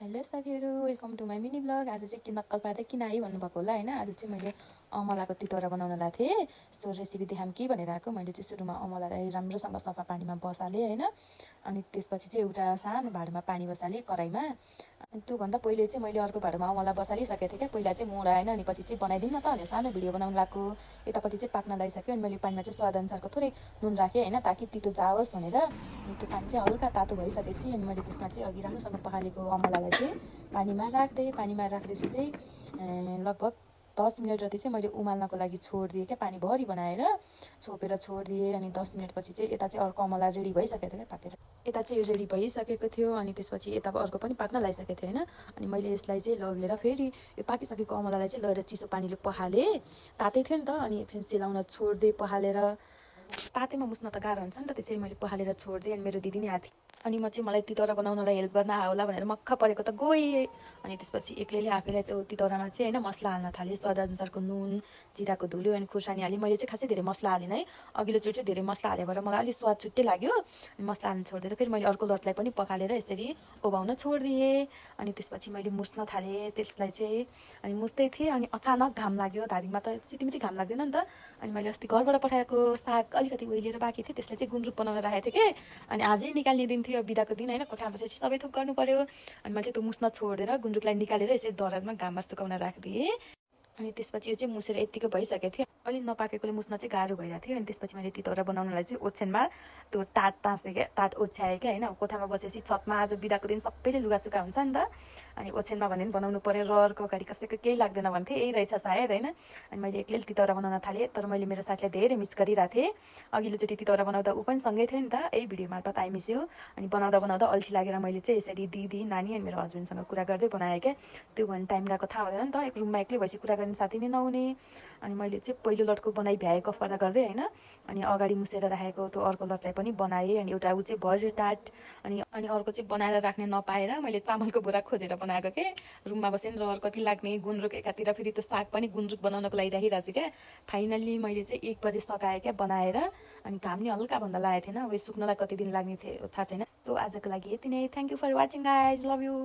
Hello साथीहरू, welcome to my mini blog. आज चाहिँ नक्कल पार्दै किन आयो भन्नुभएको होला होइन। आज चाहिँ मैले अमलाको तितौरा बनाउन लाएको थिएँ। सो रेसिपी देखाऊँ कि भनेर आएको। मैले चाहिँ सुरुमा अमलालाई राम्रोसँग सफा पानीमा बसालेँ होइन। अनि त्यसपछि चाहिँ एउटा सानो भाँडामा पानी बसालेँ कराईमा। अनि त्योभन्दा पहिले चाहिँ मैले अर्को भाँडामा अमला बसालिसकेको थिएँ क्या। पहिला चाहिँ मुडा होइन, अनि पछि चाहिँ बनाइदिउँ न त भनेर सानो भिडियो बनाउनु लाग्यो। यतापट्टि चाहिँ पाक्न लगाइसक्यो। अनि मैले पानीमा चाहिँ स्वादअनुसारको थोरै नुन राखेँ होइन, ताकि तितो जाओस् भनेर। अनि त्यो पानी चाहिँ हल्का तातो भइसकेपछि अनि मैले त्यसमा चाहिँ अघि राम्रोसँग पखालेको अमलालाई चाहिँ पानीमा राख्दै पानीमा राख्दैछु चाहिँ लगभग 10 मिनट जति चाहिँ मैले उमाल्नको लागि छोडिदिएँ क्या। पानी भरि बनाएर छोपेर छोडिदिएँ। अनि 10 मिनटपछि चाहिँ यता चाहिँ अर्को अमला रेडी भइसकेको थियो क्या पाकेर। यता चाहिँ यो रेडी भइसकेको थियो। अनि त्यसपछि यता अर्को पनि पाक्न लागिसकेको थियो होइन। अनि मैले यसलाई चाहिँ लगेर फेरि यो पाकिसकेको अमलालाई चाहिँ लगेर चिसो पानीले पखालेँ। तातै थियो नि त, अनि एकछिन सेलाउन छोडिदिएँ पखालेर। तातैमा मुस्न त गाह्रो हुन्छ नि त, त्यसरी मैले पखालेर छोडिदिएँ। अनि मेरो दिदी नि आएको थियो। अनि म चाहिँ मलाई तितौरा बनाउनलाई हेल्प गर्न आयो होला भनेर मक्ख परेको त गएँ। अनि त्यसपछि एक्लैले आफैलाई त्यो तितौरामा चाहिँ होइन मसला हाल्न थालेँ। स्वादअनुसारको नुन, जिराको धुलो अनि खुर्सानी हालेँ। मैले चाहिँ खासै धेरै मसला हालेँ है। अघिल्लो चोटि चाहिँ धेरै मसला हालेँ भएर मलाई अलिक स्वाद छुट्टै लाग्यो। अनि मसला हाल्न छोडिदिएर फेरि मैले अर्को लटलाई पनि पखालेर यसरी उभाउन छोडिदिएँ। अनि त्यसपछि मैले मुस्न थालेँ त्यसलाई चाहिँ। अनि मुस्दै थिएँ अनि अचानक घाम लाग्यो। धादिङमा त सिटिमिटी घाम लाग्दैन नि त। अनि मैले अस्ति घरबाट पठाएको साग अलिकति ओइलिएर बाँकी थियो, त्यसलाई चाहिँ गुन्द्रुक बनाउन राखेको थिएँ कि। अनि आजै निकाल्ने दिन थियो, बिदाको दिन होइन। कोठामा बसेपछि सबै थोक गर्नु पर्यो। अनि मैले चाहिँ त्यो मुस्न छोडेर गुन्द्रुकलाई निकालेर यसरी दराजमा घाममा सुकाउन राखिदिएँ। अनि त्यसपछि यो चाहिँ मुसेर यत्तिकै भइसकेको थियो। अलिक नपाकेकोले मुस्न चाहिँ गाह्रो भइरहेको थियो। अनि त्यसपछि मैले तितौरा बनाउनलाई चाहिँ ओछ्यानमा त्यो टाट ताँसेँ क्या, टाट ओछ्याएँ क्या होइन। कोठामा बसेपछि छतमा आज बिदाको दिन सबैले लुगासुगा हुन्छ नि त। अनि ओछ्यानमा भने पनि बनाउनु पर्यो, रहरको अगाडि कसैको केही लाग्दैन भन्थे, यही रहेछ सायद होइन। अनि मैले एक्लैले तितौरा बनाउन थालेँ, तर मैले मेरो साथीलाई धेरै मिस गरिरहेको थिएँ। अघिल्लोचोटि तितौरा बनाउँदा ऊ पनि सँगै थियो नि त, यही भिडियो मार्फत आई मिस यु। अनि बनाउँदा बनाउँदा अल्छी लागेर मैले चाहिँ यसरी दिदी, नानी अनि मेरो हस्बेन्डसँग कुरा गर्दै बनाएँ क्या। त्यो भने टाइम गएको थाहा हुँदैन नि त, एक रुममा एक्लै भएपछि कुरा गर्ने साथी नै नहुने। अनि मैले चाहिँ पहिलो लटको बनाइ भ्याएँ गफ गर्दा गर्दै होइन। अनि अगाडि मुसेर राखेको त्यो अर्को लटलाई पनि बनाएँ। अनि एउटा ऊ चाहिँ भर्यो टाट। अनि अनि अर्को चाहिँ बनाएर राख्ने नपाएर मैले चामलको बोरा खोजेर बनाएको के। रुममा बसेँ नि रहर कति लाग्ने। गुन्द्रुक एकातिर फेरि त्यो साग पनि गुन्द्रुक बनाउनको लागि राखिरहेको छु क्या। फाइनल्ली मैले चाहिँ 1 बजे सकाएँ क्या बनाएर। अनि घाम नि हल्का भन्दा लागेको थिएन, उयो सुक्नलाई कति दिन लाग्ने थियो थाहा छैन। सो आजको लागि यति नै। Thank you for watching guys, love you.